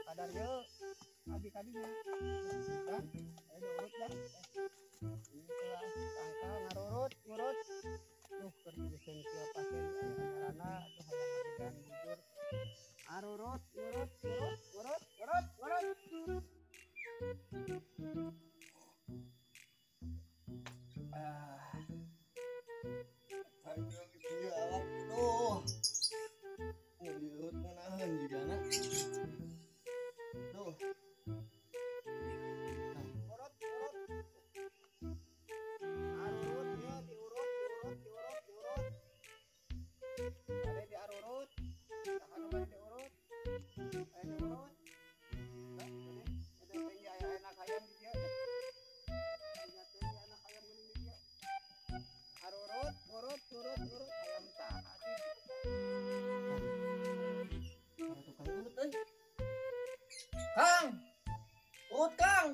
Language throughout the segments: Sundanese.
Sakadar ye abi kadinya. Kan aya diurut dah. Ini tangkal ngarurut, ngurut. Duh keur jadi pasien aya acarana aduh hayang ngagedean bujur. Arurut, urut, urut, urut, urut, urut. Ah. Aduh, ieu awak aduh. Mau diurut ngeunaheun jigana. Duh. Urut, urut. Arurut ya diurut, diurut, diurut, diurut. Bade diarurut. Saha nu bade diurut? Aya diurut. Tah, bade teh aya anak hayam di dieu. Aya teh anak hayam geuning di dieu. Arurut, urut, urut, urut hayam saha sih? Tukang urut euy. Kang. Urut Kang.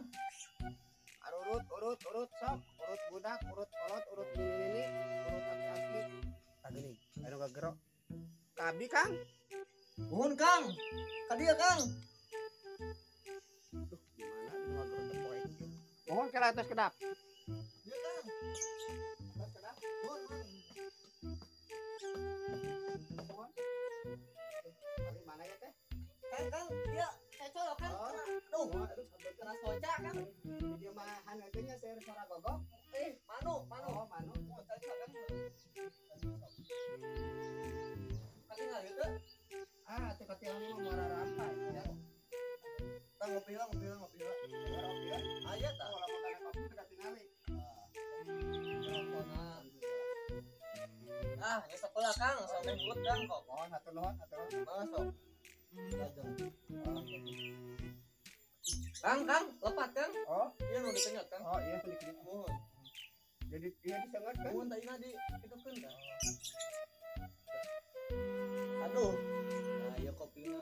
Arurut, urut, urut sok, urut budak, urut kolot, urut nini, urut aki-aki. Tah geuning, anu gagero. Ka abdi Kang. Nuhun Kang. Ka dieu Kang. Duh, gimana di gagero teh poek ieu. Mohon kira atas kedap. Ieu Kang. Atas kedap. Nuhun. Mohon. Paling mana ya teh? Kang, Kang, ieu cecol Kang. Oh. Aduh, Oh, aduh, kena soca Kang. Di dieu mah haneuteuh nya seueur suara gogok. Manu, manu. Oh, manu. Oh, cecol Kang. Katingal ieu teh. Ah, teu katingal mah muara rampai ya. Tang ngopi lah, ngopi lah, ngopi lah. Muara kopi ya. Aya tah. Oh, lamun kana kopi teu katingali. Ah, ya sekolah Kang, sampai urut Kang kok. Mohon hatur nuhun, hatur nuhun. Masuk. Kang, Kang, lepat Kang. Oh, Iya nu dikenyot Kang. oh iya sedikit. Mohon. Jadi iya disengat kan? Mohon tadi di kitukeun Kang. Aduh. Nah, ieu kopina.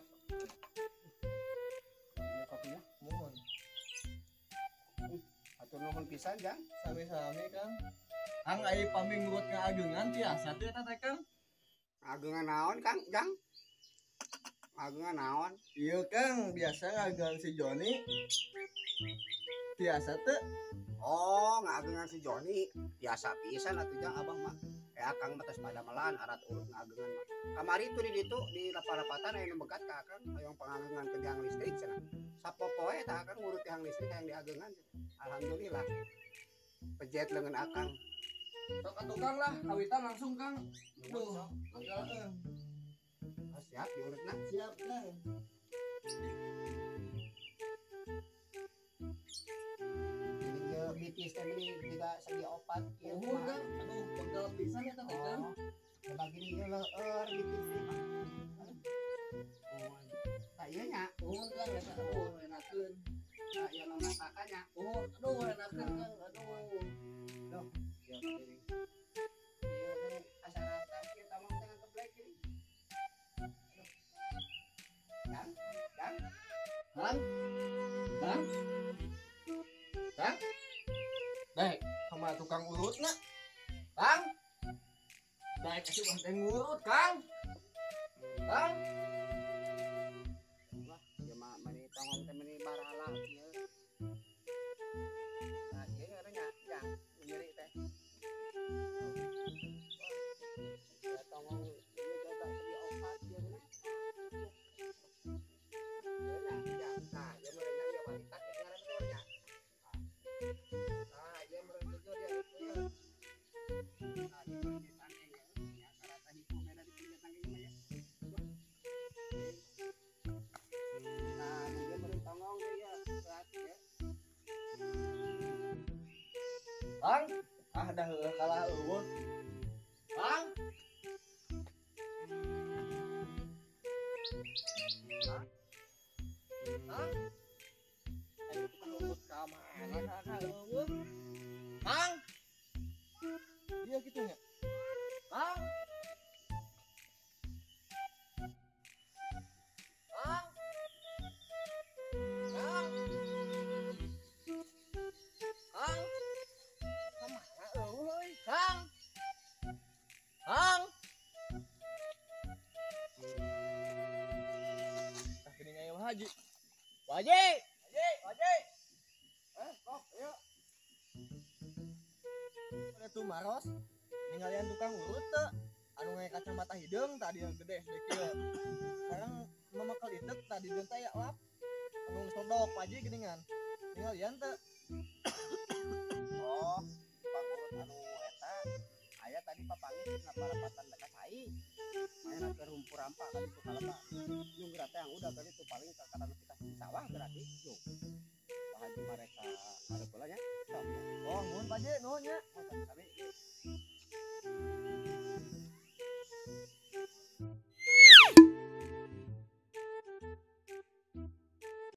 Iya kopinya. Mohon. Hatur nuhun pisan, Jang. Sami-sami Kang. Kang ai pami ngurut ngaageungan tiasa teh eta teh Kang. Ageungan naon, Kang? Jang? Ageungan naon? Iya Kang, biasa ngaageungan si Joni. Tiasa teh. Oh, ngaageungan si Joni. Biasa pisan atuh Jang abah mah. Akang mah tos padamelan arat urut ngaageungan mah. Kamari tuh di ditu di lapan-lapatan aya nu begat ka akang hayang pangageungan ke tiang listrik cenah. Sapopoe tah akang ngurut tiang listrik hayang diageungan. Alhamdulillah. Pejet leungeun akang. Sok atuh Kang lah, kawitan langsung Kang. Duh, mangga. Oh, siap diurutna. Siap Kang. Jadi ieu bitis teh meuni jiga segi opat ieu Nuhun mah. Kang. Aduh, pegel pisan eta teh Kang. Oh, bagini ieu leueur bitis teh mah. Oh, tah ieu nya. Nuhun Kang eta aduh enakeun. Tah ieu nu natakan nya. Nuhun, aduh enakeun Kang. Aduh. Duh, ieu piring. Ieu teh asa rata ieu tamang teh ngeblek gini. Aduh. Kang, Kang. Kang. Kang. Kang. Daek, sama tukang urutna. Kang. Daek asup teh ngurut, Kang. Kang. Wah, ieu mah meuni tongong teh meuni baralah ieu. Nah, ieu ngaranna nya, Jang, nu nyeri teh. Wah, tongong ieu jaga segi opat ieu nya. Ieu nya, Jang. Nah, ieu meureun nya ieu wanita ieu ngaranna teh nya. Nah, ieu meureun jujur ya ieu. Nah, di pinggir tangking ya. Nya sarata hipu beda di pinggir tangking mah ya. Nah, ieu meureun tongong teh ya, berat ya. Kang, ah dah heueuh kalah eueuh. Kang. Kang. Kang. Ayo tukang urut ka mana ka eueuh. Kang. Iya kitu nya. Kang. Kang. Kang. Kang. Kamana eueuh euy? Kang. Kang. Tah geuning aya Haji. Pak Haji, Haji, Haji. Eh, kok, ayo. Ada tuh maros ninggalian tukang urut teu anu ngake kacamata hideung tadi yang gede gede kieu. Sekarang mamakel itek tadi deun teh ya lap. Anu sodok, Pak Haji, geuningan. Ninggalian teu? Oh, tukang urut anu eta aya tadi papanggih dina parapatan dekat cai. Mana ke rumpur rampa kan itu kalapa. Yung geura teh yang udah tadi itu paling kakara nepi ka di sawah berarti. Yo. Pak Haji mereka ada nya. Sok, ya. Oh, nuhun, Pak Haji, nuhun nya.